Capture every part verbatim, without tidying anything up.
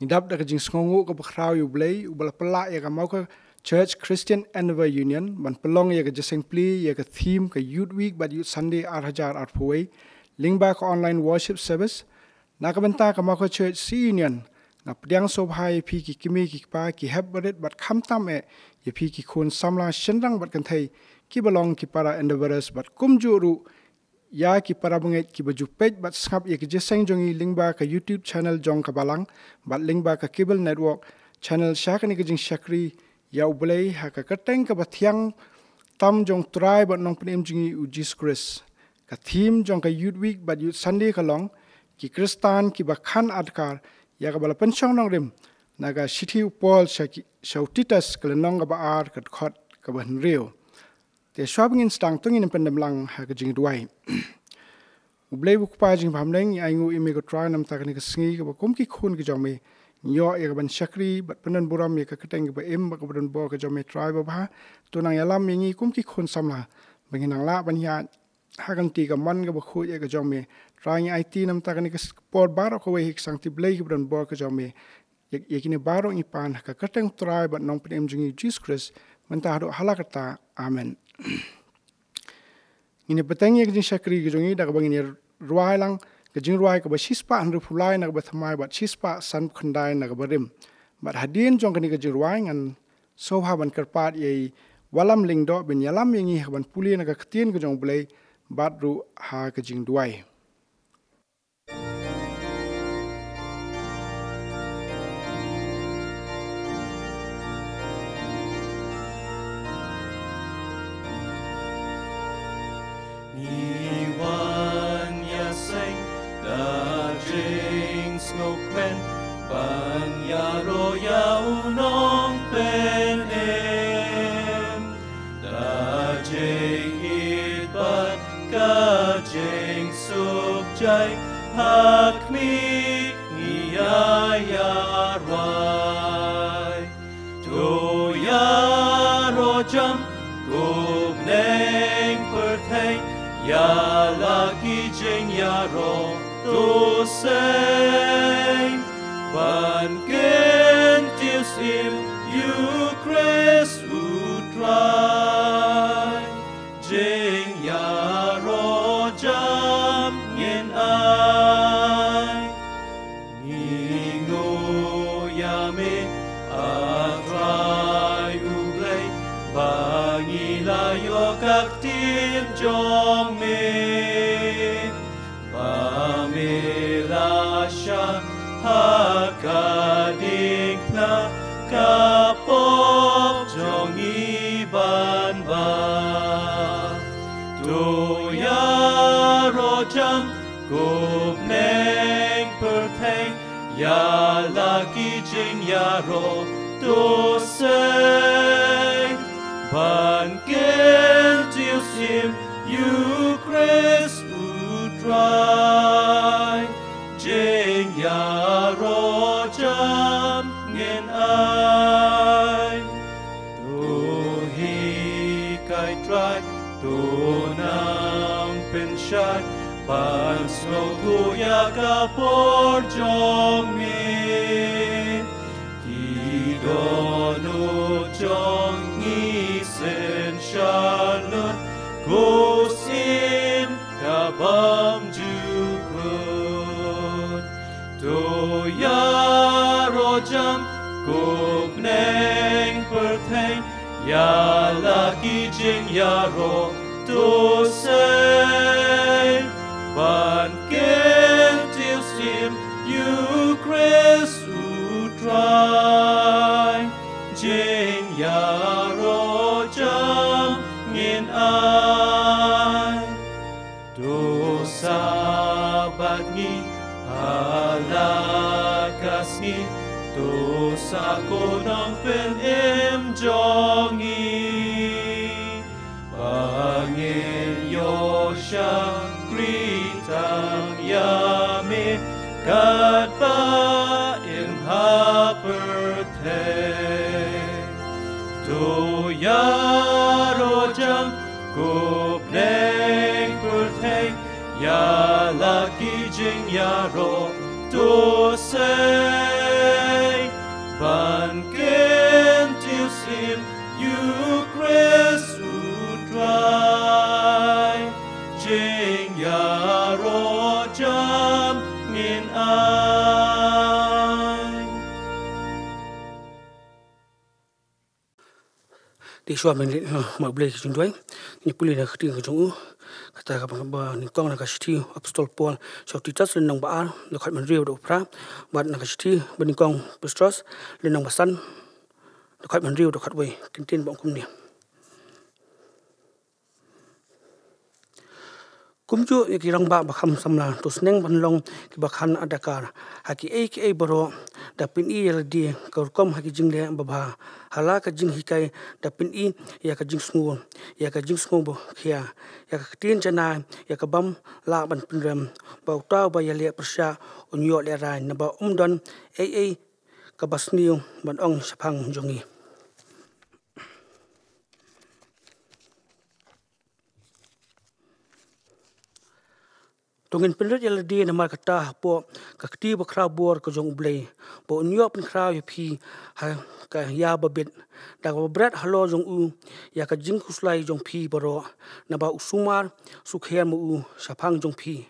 Ngi dap da ka jingsngewnguh kaba khraw ïa U Blei, uba la pynlah ïa ka Mawkhar Church Christian Endeavour Union ban pynlong ïa ka jingïaseng plie ïa ka theme ka Youth Week bad Youth Sunday ar hajar arphew wei, lyngba ka online worship service. Na ka bynta ka Mawkhar Church C Union, nga pdiang sngewbha ïa phi ki kmie ki kpa, ki hep barit bad khamtam eh ïa phi ki khun samla shynrang bad kynthei kiba long ki para Endeavourers bad kumjuh ruh ïa ki para bangeit kiba ju peit bad sngap ïa ka jingïaseng jong ngi lyngba ka YouTube channel jong ka Balang bad lyngba ka Cable Network channel sha kane ka jingshakri ïa U Blei ha ka kyrteng kaba thiang tam jong U Trai bad Nongpynim jong ngi U Jisu Khrist. Ka theme jong ka Youth Week bad Youth Sunday ka long, ki Khristan kiba khan adkar, ïa kaba la pynshong nongrim na ka shithi U Paul sha ki, sha u Titus ka lynnong kaba ar ka dkhot kaba hynriew. Te shuwa ba ngin sdang to ngin pyndem lang ha ka jingduwai. U Blei U Kpa jingbha bymdei, ngi ainguh ïa me ko Trai namar kane ka sngi kaba kum ki khun ki jong me ngi ïoh ïa ka ban shakri bad pyndonburom ïa ka kyrteng kaba im bad kaba donbor ka jong me Trai babha. To nang ïalam ïa ngi kum ki khun samla ba ngin nang lah ban ïaid ha ka lynti ka mon kaba khuid ïa ka jong me. Trai ngi aiti namar kane ka por baroh kawei ha ka sangti Blei kaba donbor ka jong me. Ïa, ïa kine baroh ngi pan ha ka kyrteng U Trai bad Nongpynim jong ngi U Jisu Khrist, mynta haduh hala katta. Amen. Ngin ïa bteng ïa ka jingshakri ka jong ngi da kaba ngin ïa rwai lang ka jingrwai kaba shispah hynriewphew lai na kaba thymmai bad shispah sanphew khyndai na kaba rim. Bad hadien jong kane ka jingrwai ngan sngewbha ban kyrpad ïa i Wallam Lyngdoh ban ïalam ïa ngi ha ka ban pule na ka ktien ka jong U Blei bad ruh ha ka jingduwai. Ngi wan ïaseng da jingsngewkmen ban ïaroh ïa u Nongpynim. Da jingïeit bad ka jingsuk jai ha khmih ngi ïa ïarwai. To ïaroh jam ko bneng pyrthei, ïa la ki jingïaroh to sei. Ban kyntiew syiem ïa u Khrist U Trai. Jingïaroh jam ngin ai. Ngi nguh ïa me, A Trai U Blei, ba ngi la ïoh ka ktien jong me. Ba me la shah ha ka diengphna ka pop jong ngi ban bah. To ïaroh jam ko bneng pyrthei, ïa la ki jingïaroh to sei. Ban kyntiew syiem ïa u Khrist U Trai. Jingïaroh jam ngin ai. To hikai Trai, to nang pynshai, ban sngewthuh ïa ka por jong me. Ki dohnud jong ngi synshar lut, ko syiem ka bym ju kut. To ïaroh jam ko bneng pyrthei, ïa la ki jingïaroh to sei. Ban kyntiew syiem ïa u Khrist U Trai. Jingïaroh jam ngin ai. To sah bad ngi ha la ka sngi, to sah ko Nongpynim jong ngi. Ba ngin ïoh shakri tang ïa me katba im ha pyrthei. To ïaroh jam ko bneng pyrthei, ïa la ki jingïaroh to sei. Ïa shuwa ban leit, eh, ma U Blei ki jingduwai, ngin pule na ka ktien ka jong u. Kata kaba nyngkong na ka shithi u Apostol Paul sha u Titus, lynnong ba ar, dkhot ba hynriew haduh ba phra, bad na ka shithi ba nyngkong Petros, lynnong ba san, dkhot ba hynriew haduh khatwei. Ki ktien ba ong kumne. Kumjuh ïa ki rangbah ba kham samla, to sneng ban long kiba kham adakar ha kiei kiei baroh. Da pyni ïa lade ka rukom ha ki jingleh babha, ha la ka jinghikai. Da pyni ïa ka jingsngew, ïa ka jingsngew ba khia, ïa ka ktien janai, ïa ka bym lah ban pynrem, ba uta uba ïaleh pyrshah un ïoh lehrain, naba um don ei ei kaba sniew ban ong shaphang jong ngi. To ngin pynrit ïa lade namar kata hapoh ka kti bakhraw bor ka jong U Blei, ba un ïoh pynkhraw ïa phi ha ka ïa babit, da kaba bret halor jong u ïa ka jingkhuslai jong phi baroh, naba u sumar sukher ma u shaphang jong phi.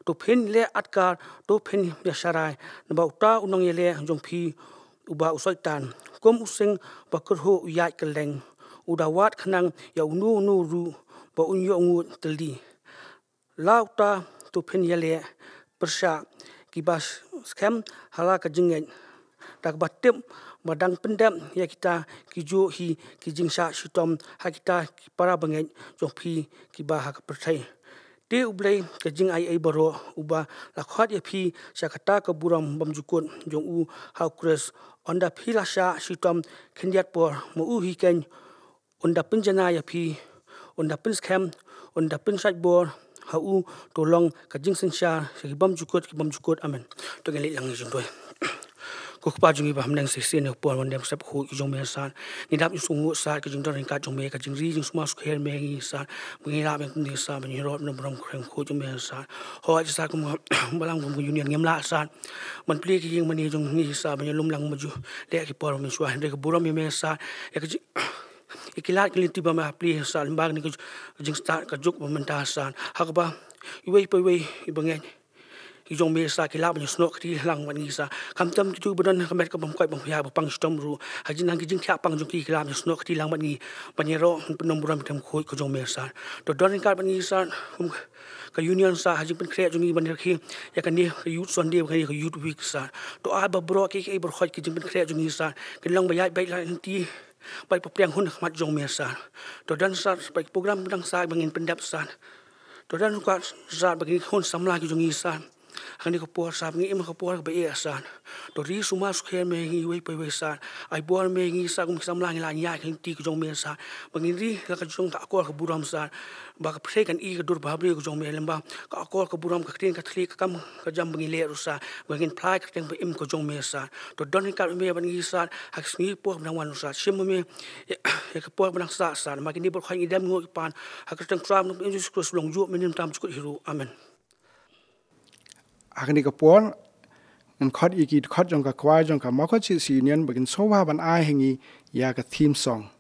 To phin leh adkar, to phin ïa sharai, naba uta u nongïaleh jong phi, uba u Soitan, kum u sing ba kyrhuh u ïaid kylleng, u da wad khnang ïa uno uno ruh ba un ïoh ngut tylli. La uta to phin ïaleh pyrshah kiba skhem ha la ka jingngeit, da kaba tip ba dang pyndep ïa kita kijuh hi ki jingshah shitom ha kita ki para bangeit jong phi kiba ha ka pyrthei. Te U Blei ka jingaiei baroh, uba la khot ïa phi sha kata ka burom bymjukut jong u ha U Khrist, ynda phi la shah shitom khyndiat por ma u hi keiñ, un da pynjanai ïa phi, un da pynskhem, un da pynshait bor ha u. To long ka jingsynshar sha ki bymjukut ki bymjukut. Amen. To ngin leit lang ïa ka jingduwai. Ko Kpa jong ngi ba ha bneng, shisien ïa ka por ban dem sep khuid ka jong me Sar, ngi dap ïa u sngewsih Sar, ka jingdon ryngkat jong me, ka jingri jingsumar sukher me ïa ngi Sar, ba ngi lah ban kum ngi Sar, ban ïarap na burom khrem khuid jong me Sar. Hooid Sar, kum ka balang, kum ka union ngim lah Sar ban plie ka ïing mane jong ngi Sar, ban ïalum lang ba ju leh ki por mynshuwa, hynrei ka burom ïa me Sar, ïa ka jing ïa ki lad ki lynti ba me la plie Sar, lyngba kane ka jingstad ka juk ba mynta Sar, ha kaba iwei pa iwei i bangeit ki jong me Sar ki lah ban ïasnoh kti lang bad ngi Sar. Khamtam kito ba don ha ka met ka bym koit bym hiar ba pang shitom ruh, ha jingnang ki jingthiah pang jong ki, ki lah ban ïasnoh kti lang bad ngi, ban ïaroh ban pyndonkam burom ïa ka kyrteng khuid ka jong me Sar. To don ryngkat bad ngi Sar, kum ka union Sar, ha jingpynkhreh jong ngi ban ïarkhie ïa kane ka Youth Sunday bad kane ka Youth Week Sar. To ai ba baroh kiei kiei baroh ki jingpynkhreh jong ngi Sar kin long ba ïaid beit lait lynti, beit ba pliang hun ha khmat jong me Sar. To don Sar ba ki program ba dang Sar ba ngin pyndep Sar. To don ryngkat Sar ba ngin hun samla ki jong ngi Sar, ha kane ka por Sar ba ngin im ha ka por kaba eh Sar. To ri sumar sukher me ïa ngi iwei pa iwei Sar. Ai bor me ïa ngi Sar, kum ki samla ngi la ñiah ïa ka lynti ka jong me Sar, ba ngin ri la ka jong ka akor ka burom Sar, ba ka pyrthei kan i ka dur bhabriew ka jong me, lyngba ka akor ka burom, ka ktien ka thylliej, ka kam ka jam ba ngin leh ruh Sar, ba ngin phla ïa ka kyrteng ba im ka jong me Sar. To don ryngkat me bad ngi Sar ha ki sngi por ba dang wan ruh Sar. Shim me ïa ka por ba dang sah Sar, namar kine baroh ngi dem nguh ki pan ha ka kyrteng Trai Nongpynim Jisu Khrist, u long juh, mynnin, mynta, mynjukut hi ruh. Amen. Ha kane ka por ngan khot ïa ki dkhot jong ka kwai jong ka Mawkynrew C C Union ba kin sngewbha ban ai ha ngi ïa ka theme song.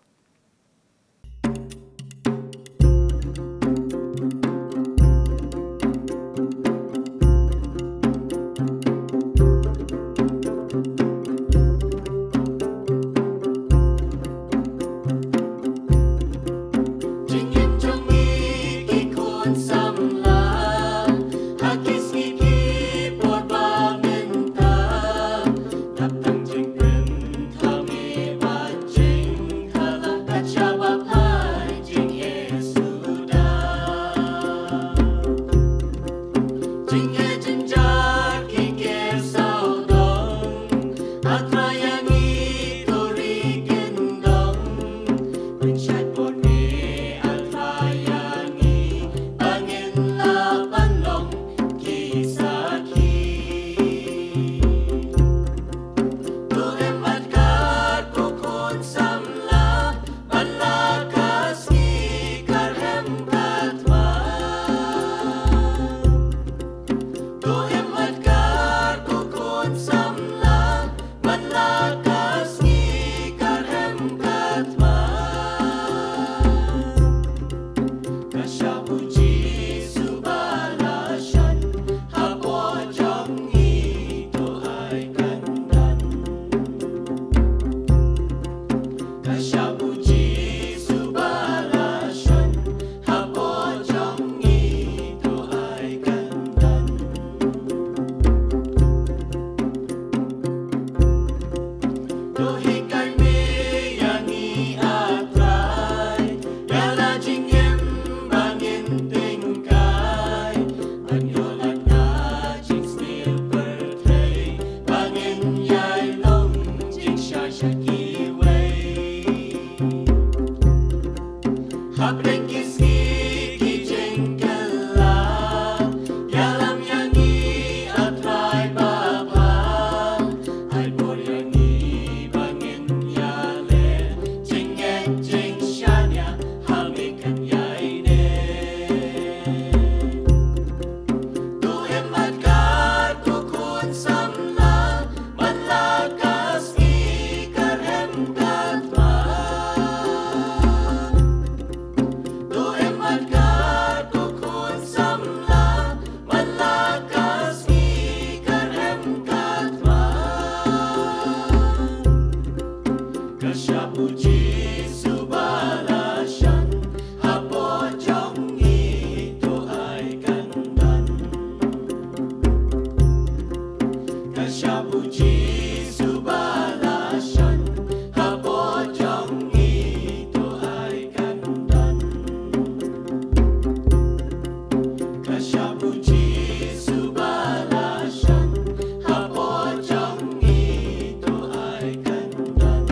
To hikai me ïa ngi A Trai, ïa la jingim ba ngin tyngkai, ban ïoh lad na jingsniew pyrthei, ba ngin ïai long jingshai sha kiwei. Hapdeng ki sngi ki jingkylla, ïalam ïa ngi A Trai babha. Ai bor ïa ngi ba ngin ïaleh jingngeit jingshaniah ha me kan ïaineh. To im bad kat ko khun samla, man la ka sngi ka rhem ka tma. To im bad kat ko khun samla, man la ka sngi ka rhem ka tma. Ka shap U Jisu ba la shan, hapoh jong ngi to ai kan don. Ka shap U Jisu ba la shan, hapoh jong ngi to ai kan don. Ka shap U Jisu ba la shan, hapoh jong ngi to ai kan don.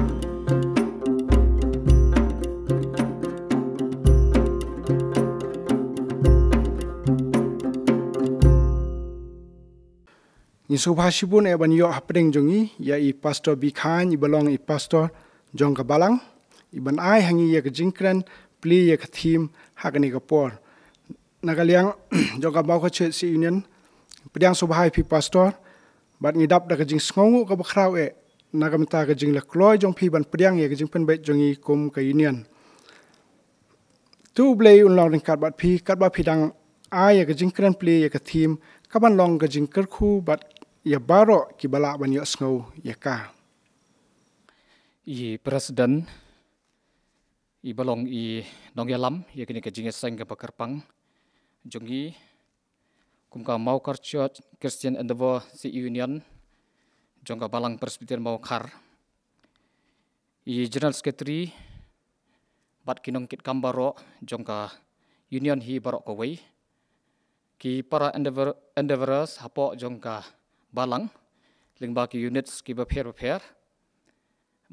Ngi sngewbha shibun eh ban ïoh hapdeng jong ngi ïa i Pastor Bikhan, i ba long i Pastor jong ka balang, i ban ai ha ngi ïa ka jingkren plie ïa ka theme ha kane ka por. Na ka liang jong ka Mawkar Church Union, pdiang sngewbha ïa phi Pastor, bad ngi dap da ka jingsngewnguh kaba khraw eh na ka bynta ka jingleh kloi jong phi ban pdiang ïa ka jingpynbeit jong ngi kum ka Union. To U Blei un long ryngkat bad phi katba phi dang ai ïa ka jingkren plie ïa ka theme, kaban long ka jingkyrkhu bad ïa baroh kiba lah ban ïohsngew ïa ka. I President, i ba long i nongïalam ïa kane ka jingïaseng kaba kyrpang jong ngi kum ka Mawkar Church Christian Endeavour Union jong ka Balang Presbyterian Mawkar, i General Secretary bad ki nongkitkam baroh jong ka Union hi baroh kawei, ki para endeavor-, endeavorers hapoh jong ka balang lyngba ki units kiba pher bapher,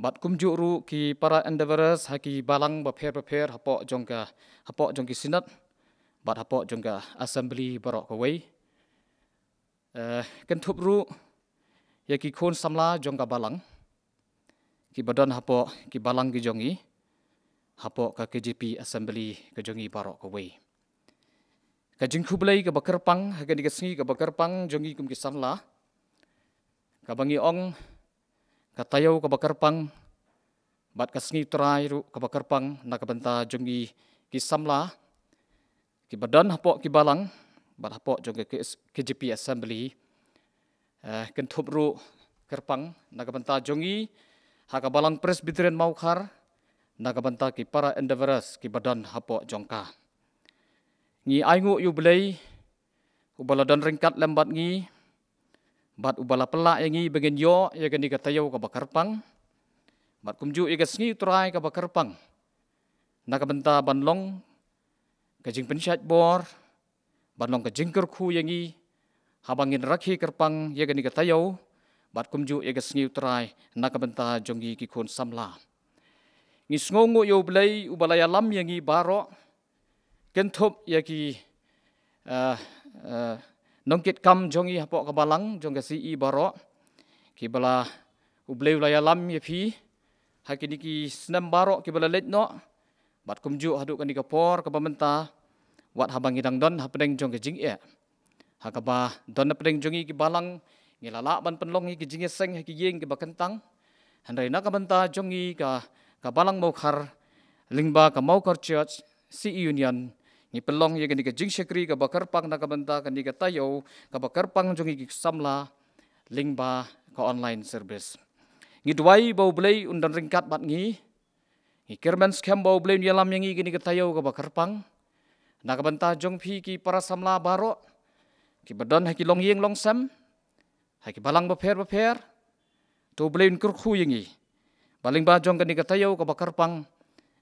bad kumjuh ruh ki para endeavorers ha ki balang bapher bapher hapoh jong ka, hapoh jong ki Synod bad hapoh jong ka Assembly baroh kawei. Eh, kynthup ruh ïa ki khun samla jong ka balang kiba don hapoh ki balang ki jong ngi, hapoh ka K J P Assembly ka jong ngi baroh kawei. Ka jingkhublei kaba kyrpang ha kane ka sngi kaba kyrpang jong ngi kum ki samla, kaba ngi ong ka taïew kaba kyrpang bad ka sngi U Trai ruh kaba kyrpang na ka bynta jong ngi ki samla kiba don hapoh ki balang bad hapoh jong ka K J P Assembly, eh, kynthup ruh kyrpang na ka bynta jong ngi ha ka Balang Presbyterian Mawkar, na ka bynta ki para endeavorers kiba don hapoh jong ka. Ngi ainguh ïa U Blei uba la don ryngkat lem bad ngi bad uba la pynlah ïa ngi ba ngin ïoh ïa kane ka taïew kaba kyrpang bad kumjuh ïa ka sngi U Trai kaba kyrpang, na ka bynta ban long ka jingpynshait bor, ban long ka jingkyrkhu ïa ngi haba ngin rakhe kyrpang ïa kane ka taïew bad kumjuh ïa ka sngi U Trai na ka bynta jong ngi ki khun samla. Ngi sngewnguh ïa U Blei uba la ïalam ïa ngi baroh, kynthup ïa ki, eh, eh, nongkitkam jong ngi hapoh ka balang jong ka C E baroh, kiba la, U Blei u la ïalam ïa phi ha kine ki snem baroh kiba la leit noh, bad kumjuh haduh kane ka por kaba mynta, wat haba ngi dang don hapdeng jong ka jingeh, ha kaba don hapdeng jong ngi ki balang ngi la lah ban pynlong ïa ki jingïaseng ha ki ïing kiba kyntang. Hynrei na ka bynta jong ngi ka, ka Balang Mawkar lyngba ka Mawkar Church C E Union, ngi pynlong ïa kane ka jingshakri kaba kyrpang na ka bynta kane ka taïew kaba kyrpang jong ngi ki samla lyngba ka online service. Ngi duwai ba U Blei un don ryngkat bad ngi. Ngi kyrmen skhem ba U Blei un ïalam ïa ngi kane ka taïew kaba kyrpang na ka bynta jong phi ki para samla baroh kiba don ha ki longïing longsem, ha ki balang bapher bapher. To U Blei un kyrkhu ïa ngi, Ba lyngba jong kane ka taïew kaba kyrpang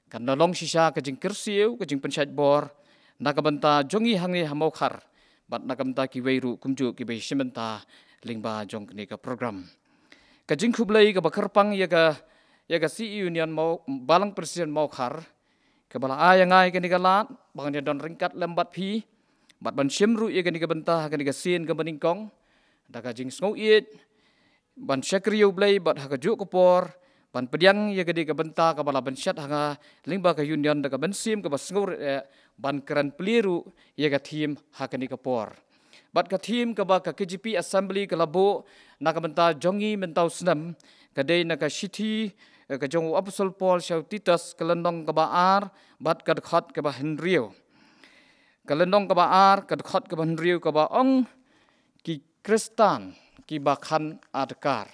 kan da long shisha ka jingkyrsiew, ka jingpynshait bor na ka bynta jong ngi hangne ha Mawkhar bad na ka bynta kiwei ruh kumjuh kiba ïashim bynta lyngba jong kane ka program. Ka jingkhublei kaba kyrpang ïa ka, ïa ka C E Union Maw, Balang Presbyterian Mawkhar, kaba la ai ïa nga ïa kane ka lad ba ngan ïa don ryngkat lem bad phi bad ban shim ruh ïa kane ka bynta ha kane ka sien kaba nyngkong da ka jingsngewieit ban shakri ïa U Blei bad ha kajuh ka por ban pdiang ïa kane ka bynta kaba la bynshet ha nga lyngba ka Union da ka mynsiem kaba sngewrit eh ban kren plie ruh ïa ka theme ha kane ka por. Bad ka theme kaba ka K J P Assembly ka la buh na ka bynta jong ngi mynta u snem ka dei na ka shithi, eh, ka jong u Apostol Paul sha u Titus, ka lynnong kaba ar bad ka dkhot kaba hynriew. Ka lynnong kaba ar, ka dkhot kaba hynriew, kaba ong, ki Khristan kiba kham adkar.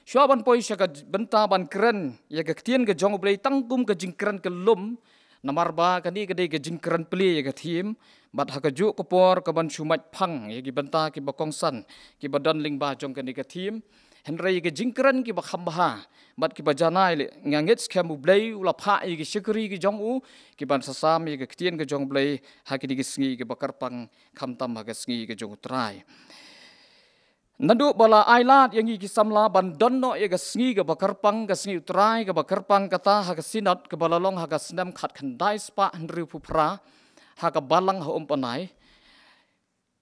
Shuwa ban poi sha ka bynta ban kren ïa ka ktien ka jong U Blei tang kum ka jingkren kyllum, namar ba kane ka dei ka jingkren plie ïa ka theme, bad ha kajuh ka por kaban shu mait phang ïa ki bynta kiba kongsan kiba don lyngba jong kane ka theme. Hynrei ïa ki jingkren kiba kham bha bad kiba janai leh, nga ngeit skhem U Blei u la phah ïa ki shakri ki jong u kiban sa sam ïa ka ktien ka jong U Blei ha kine ki sngi kiba kyrpang, khamtam ha ka sngi ka jong U Trai. Naduh ba la ai lad ïa ngi ki samla ban don noh ïa ka sngi kaba kyrpang, ka sngi U Trai kaba kyrpang kata ha ka Synod kaba la long ha ka snem khatkhyndai spah hynriewphew phra ha ka Balang ha Umpanai,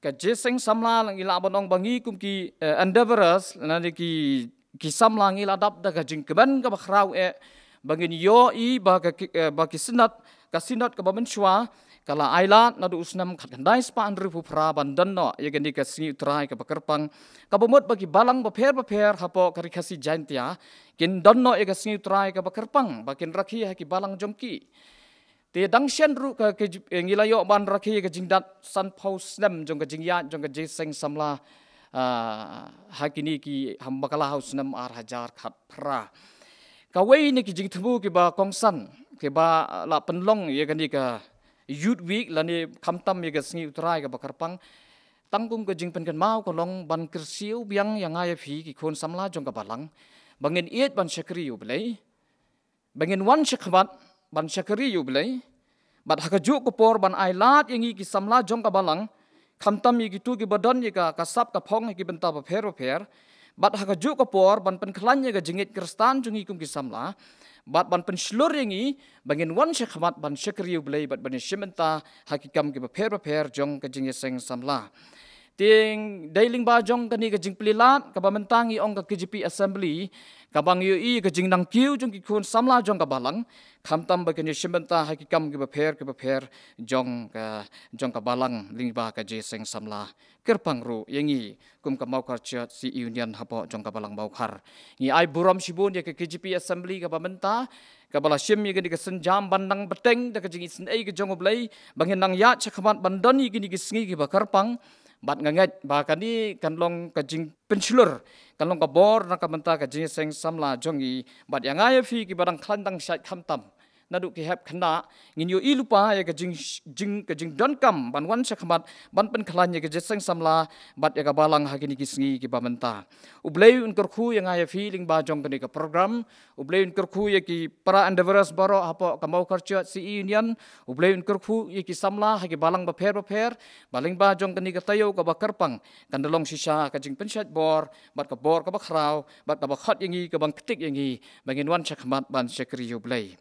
ka jingïaseng samla ngi lah ban ong ba ngi kum ki, eh, endeavorers, lane ki, ki samla ngi la dap da ka jingkmen kaba khraw eh ba ngin ïohi ba ka ki, eh, ba ki Synod, ka Synod kaba mynshuwa ka la ai lad naduh u snem khatkhyndai spah hynriewphew phra ban don noh ïa kane ka sngi U Trai kaba kyrpang, kaba mut ba ki balang bapher bapher hapoh ka Ri Khasi Jaintia kin don noh ïa ka sngi U Trai kaba kyrpang ba kin rakhe ha ki balang jong ki. Te dang shen ruh ka, ka, eh, ngi la ïoh ban rakhe ka jingdat sanphew snem jong ka jingïaid jong ka jingïaseng samla, ah, ha kine ki, ha bakla ha u snem ar hajar khatphra. Kawei na ki jingthmu kiba kongsan kiba, ah, la pynlong ïa kane ka Youth Week lane khamtam ïa ka sngi U Trai kaba kyrpang, tang kum ka jingpynkynmaw ka long ban kyrsiew biang ïa nga ïa phi ki khun samla jong ka Balang ba ngin ïeit ban shakri ïa U Blei, ba ngin wan shakhmat ban shakri ïa U Blei, bad ha kajuh ka por ban ai lad ïa ngi ki samla jong ka Balang, khamtam ïa kito kiba don ïa ka, ka sap ka phong ha ki bynta bapher bapher, bad ha kajuh ka por ban pynkhlaiñ ïa ka jingngeit Khristan jong ngi kum ki samla, bad ban pynshlur ïa ngi ba ngin wan shakhmat ban shakri ïa U Blei bad ban ïashim bynta ha ki kam kiba pher bapher jong ka jingïaseng samla. Te dei lyngba jong kane ka jingplie lad kaba mynta ngi ong ka K J P Assembly, kaba ngi ïohi ka jingnang kiew jong ki khun samla jong ka Balang, khamtam ba kin ïashim bynta ha ki kam kiba pher kiba pher jong ka, jong ka Balang lyngba ka jingïaseng samla kyrpang ruh ïa ngi kum ka Mawkhar Church C E Union hapoh jong ka Balang Mawkhar. Ngi ai burom shibun ïa ka K J P Assembly kaba mynta kaba la shim ïa kane ka sienjam ban nang bteng da ka jingisynei ka jong U Blei ba ngin nang ïaid shakhmat ban don ïa kine ki sngi kiba kyrpang. Bad nga ngeit ba kane kan long ka jingpynshlur, kan long ka bor na ka bynta ka jingïaseng samla jong ngi bad ïa nga ïa phi kiba dang khlaiñ dang shait khamtam naduh ki hep khynnah, ngin ïohi lypa ïa ka jing, jing, ka jingdonkam ban wan shakhmat ban pynkhlaiñ ïa ka jingïaseng samla bad ïa ka Balang ha kine ki sngi kiba mynta. U Blei un kyrkhu ïa nga ïa phi lyngba jong kane ka program. U Blei un kyrkhu ïa ki para endeavorers baroh hapoh ka Mawkhar Church C E Union. U Blei un kyrkhu ïa ki samla ha ki balang bapher bapher ba lyngba jong kane ka taïew kaba kyrpang kan da long shisha ka jingpynshait bor bad ka bor kaba khraw bad kaba khot ïa ngi, kaba ktik ïa ngi ba ngin wan shakhmat ban shakri ïa U Blei.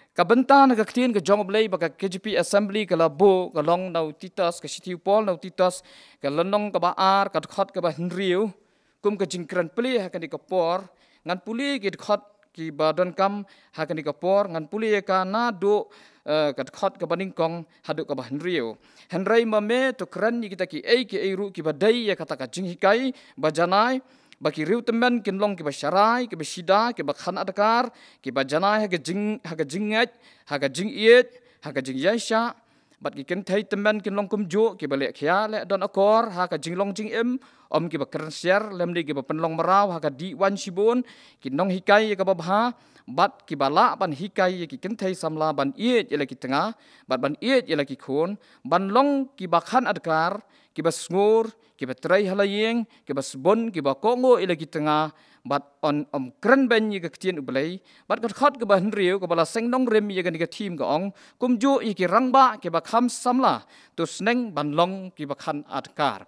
Ka bynta na ka ktien ka jong U Blei ba ka K J P Assembly ka la buh ka long na u Titus, ka shithi u Paul na u Titus, ka lynnong kaba ar, ka dkhot kaba hynriew. Kum ka jingkren plie ha kane ka por, ngan pule ki dkhot kiba donkam ha kane ka por, ngan pule ïa ka naduh, eh, ka dkhot kaba nyngkong haduh kaba hynriew. Hynrei ma me to kren ïa kita kiei kiei ruh kiba dei ïa kata ka jinghikai ba janai, ba ki riewtymmen kin long kiba sharai, kiba shida, kiba khan adkar, kiba janai ha ka jing, ha ka jingngeit, ha ka jingïeit, ha ka jingïaishah, bad ki kynthei tymmen kin long kumjuh, kiba leh khia leh don akor ha ka jinglong jingim, ym kiba kren sher lymne kiba pynlong mraw ha ka dih waiñ shibun, ki nonghikai ïa kaba bha, bad kiba lah ban hikai ïa ki kynthei samla ban ïeit ïa la ki tnga bad ban ïeit ïa la ki khun, ban long kiba khan adkar, kiba sngur, kiba trei ha la ïing, kiba sbun, kiba kohnguh ïa la ki tnga, Bad yn ym kren beiñ ïa ka ktien U Blei. Bad ka dkhot kaba hynriew kaba la seng nongrim ïa kane ka theme ka ong, kumjuh ïa ki rangbah kiba kham samla, to sneng ban long kiba kham adkar.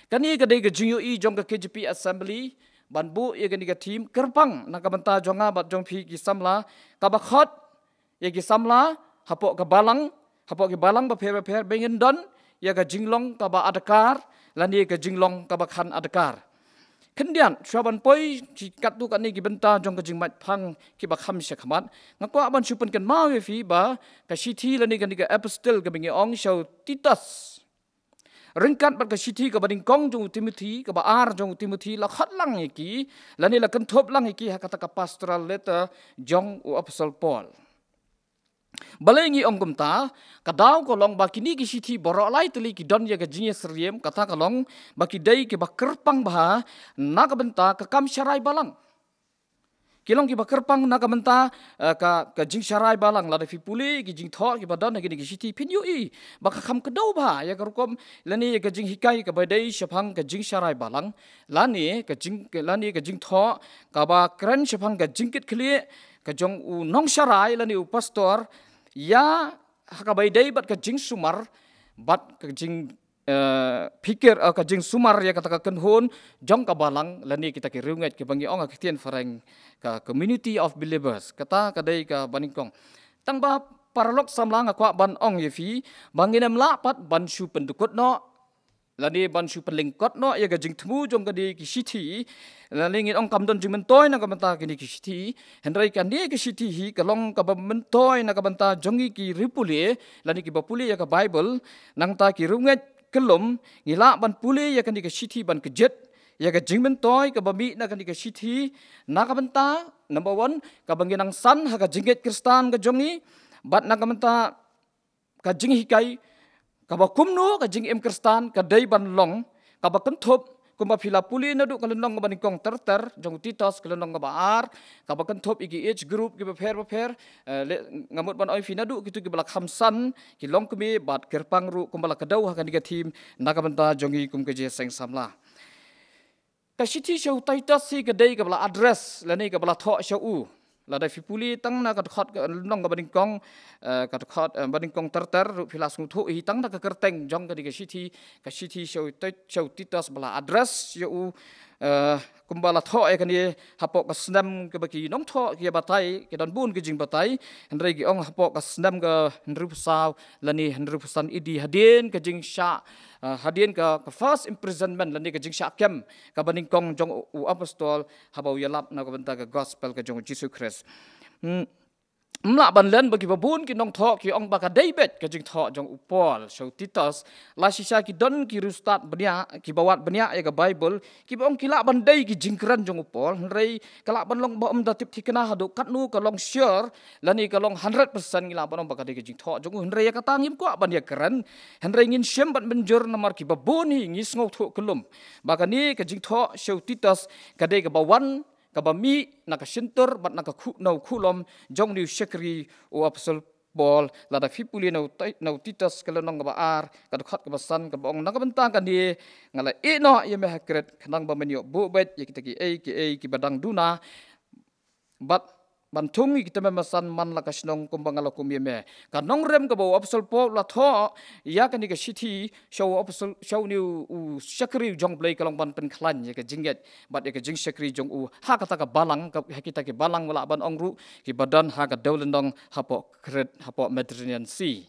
Kane ka dei ka jingïohi jong ka K J P Assembly ban buh ïa kane ka theme, kyrpang na ka bynta jong nga bad jong phi ki samla, kaba khot ïa ki samla hapoh ka balang, hapoh ki balang bapher bapher, ba ngin don ïa ka jinglong kaba adkar lane ka jinglong kaba kham adkar. Khyndiat, shuwa ban poi sha katto katne ki bynta jong ka jingmait phang kiba kham shakhmat, nga kwah ban shu pynkynmaw ïa phi ba ka shithi lane kane ka epistle kaba ngi ong sha u Titus, ryngkat bad ka shithi kaba nyngkong jong u Timothi, kaba ar jong u Timothi, la khot lang ïa ki lane la kynthup lang ïa ki ha kata ka pastoral letter jong u Apostol Paul. Balei ngi ong kumta? Ka daw ka long ba kine ki shithi baroh lai tylli ki don ïa ka jingïasyriem, kata ka long ba ki dei kiba kyrpang bha na ka bynta ka kam sharai balang. Ki long kiba kyrpang na ka bynta, eh, ka, ka jingsharai balang. Lada phi pule ki jingthoh kiba don ha kine ki shithi, phin ïohi ba ka kham kdew bha ïa ka rukom lane ïa ka jinghikai kaba dei shaphang ka jingsharai balang, lane ka jing, lane ka jingthoh kaba kren shaphang ka jingkitkhlieh ka jong u nongsharai lane u pastor ïa ha kaba ïadei bad ka jingsumar bad ka jing, eh, phikir, eh, ka jingsumar ïa kata ka kynhun jong ka balang lane kita ki riewngeit kiba ngi ong ha ka ktien phareng ka community of believers. Kata ka dei kaba nyngkong. Tang ba paralok samla, nga kwah ban ong ïa phi ba ngin ym lah pat ban shu pyndkut noh lane ban shu pynlyngkot noh ïa ka jingthmu jong kane ki shithi, lane ngin ong kam don jingmyntoi na ka bynta kine ki shithi. Hynrei kane ka shithi hi ka long kaba myntoi na ka bynta jong ngi ki riewpule lane kiba pule ïa ka Baibl. Nangta ki riewngeit kyllum, ngi lah ban pule ïa kane ka shithi ban kjit ïa ka jingmyntoi kaba mih na kane ka shithi, na ka bynta, number one, kaba ngin nang san ha ka jingngeit Khristan ka jong ngi, bad na ka bynta ka jinghikai kaba kumno ka jingim Khristan ka dei ban long, kaba kynthup kumba phi la pule naduh ka lynnong kaba nyngkong ter ter jong u Titus, ka lynnong kaba ar, kaba kynthup ïa ki age group kiba pher bapher. Eh, le, nga mut ban ong ïa phi naduh kito kiba la kham san, ki longkmie bad kyrpang ruh kumba la kdew ha kane ka theme na ka bynta jong ngi kum ka jingïaseng samla. Ka shithi sha u Titus hi ka dei kaba la address lane kaba la thoh sha u. Lada phi pule tang na ka dkhot, ka lynnong kaba nyngkong, eh, ka dkhot, eh, ba nyngkong ter ter ruh phi la sngewthuh hi tang na ka kyrteng jong kane ka shithi, ka shithi sha u Tit-, sha u Titus ba la address sha u, eh, kumba la thoh ïa kane hapoh ka snem kaba ki nongthoh ki batai, ki don bun ki jingbatai, hynrei ki ong hapoh ka snem ka hynriewphew saw lane hynriewphew san A D, hadien ka jingshah, eh, hadien ka, ka first imprisonment lane ka jingshah kem kaba nyngkong jong u, u apostol haba u ïalap na ka bynta ka gospel ka jong u Jisu Khrist. Hmm. Ym lah ban len ba kiba bun ki nongthoh ki ong ba ka dei beit ka jingthoh jong u Paul sha u Titus. Lashai shisha ki don ki riewstad bniah, kiba wad bniah ïa ka Baibl, kiba ong ki lah ban dei ki jingkren jong u Paul, hynrei ka lah ban long ba ym da tip thikna haduh katno ka long sure lane ka long hundred percent, ngi lah ban ong ba ka dei ka jingthoh jong u, hynrei ïa kata ngim kwah ban ïakren. Hynrei ngin shim bad mynjur namar kiba bun hi ngi sngewthuh kyllum ba kane ka jingthoh sha u Titus ka dei kaba wan, kaba mih na ka shyntur bad na ka khuh, na u khuh lom jong une u shakri u apostol Paul. Lada phi pule na u Ti-, na u Titus ka lynnong kaba ar, ka dkhot kaba san, kaba ong, na ka bynta kane nga la ïeh noh ïa me ha Krit, khnang ba men ïoh buh beit ïa kita kiei kiei kiba dang duna, bad ban thung ïa ki tymmen basan man la ka shnong kumba nga la kum ïa me. Ka nongrim kaba u apostol Paul u la thoh ïa kane ka shithi sha u apostol, sha une u, u shakri u jong U Blei ka long ban pynkhlaiñ ïa ka jingngeit bad ïa ka jingshakri jong u ha kata ka balang, ka, ha kita ki balang, ba lah ban ong ruh kiba don ha ka dewlynnong hapoh Krit, hapoh Mediterranean Sea.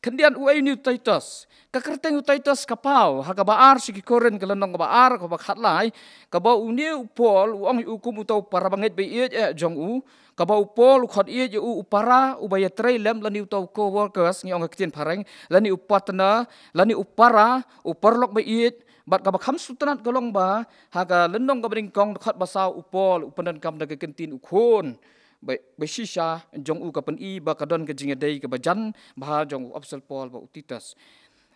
Khyndiat, uei une u Titus? Ka kyrteng u Titus ka paw ha kaba ar sha ki Korinth ka lynnong kaba ar, kaba khatlai, kaba une u Paul u ong ïa u kum uta u para bangeit ba ïeit eh jong u, kaba u Paul u khot ïeit ïa u, u para uba ïatrei lem, lane uta u co-workers ngi ong ha ka ktien phareng, lane u partner, lane u para, u paralok ba ïeit. Bad kaba kham sngewtynnat ka long ba ha ka lynnong kaba nyngkong dkhot ba saw u Paul u pyndonkam da ka kyntien u khun. Ba, ba shisha jong u ka pyni ba ka don ka jingïadei kaba jan bha jong u apostol Paul bad u Titus.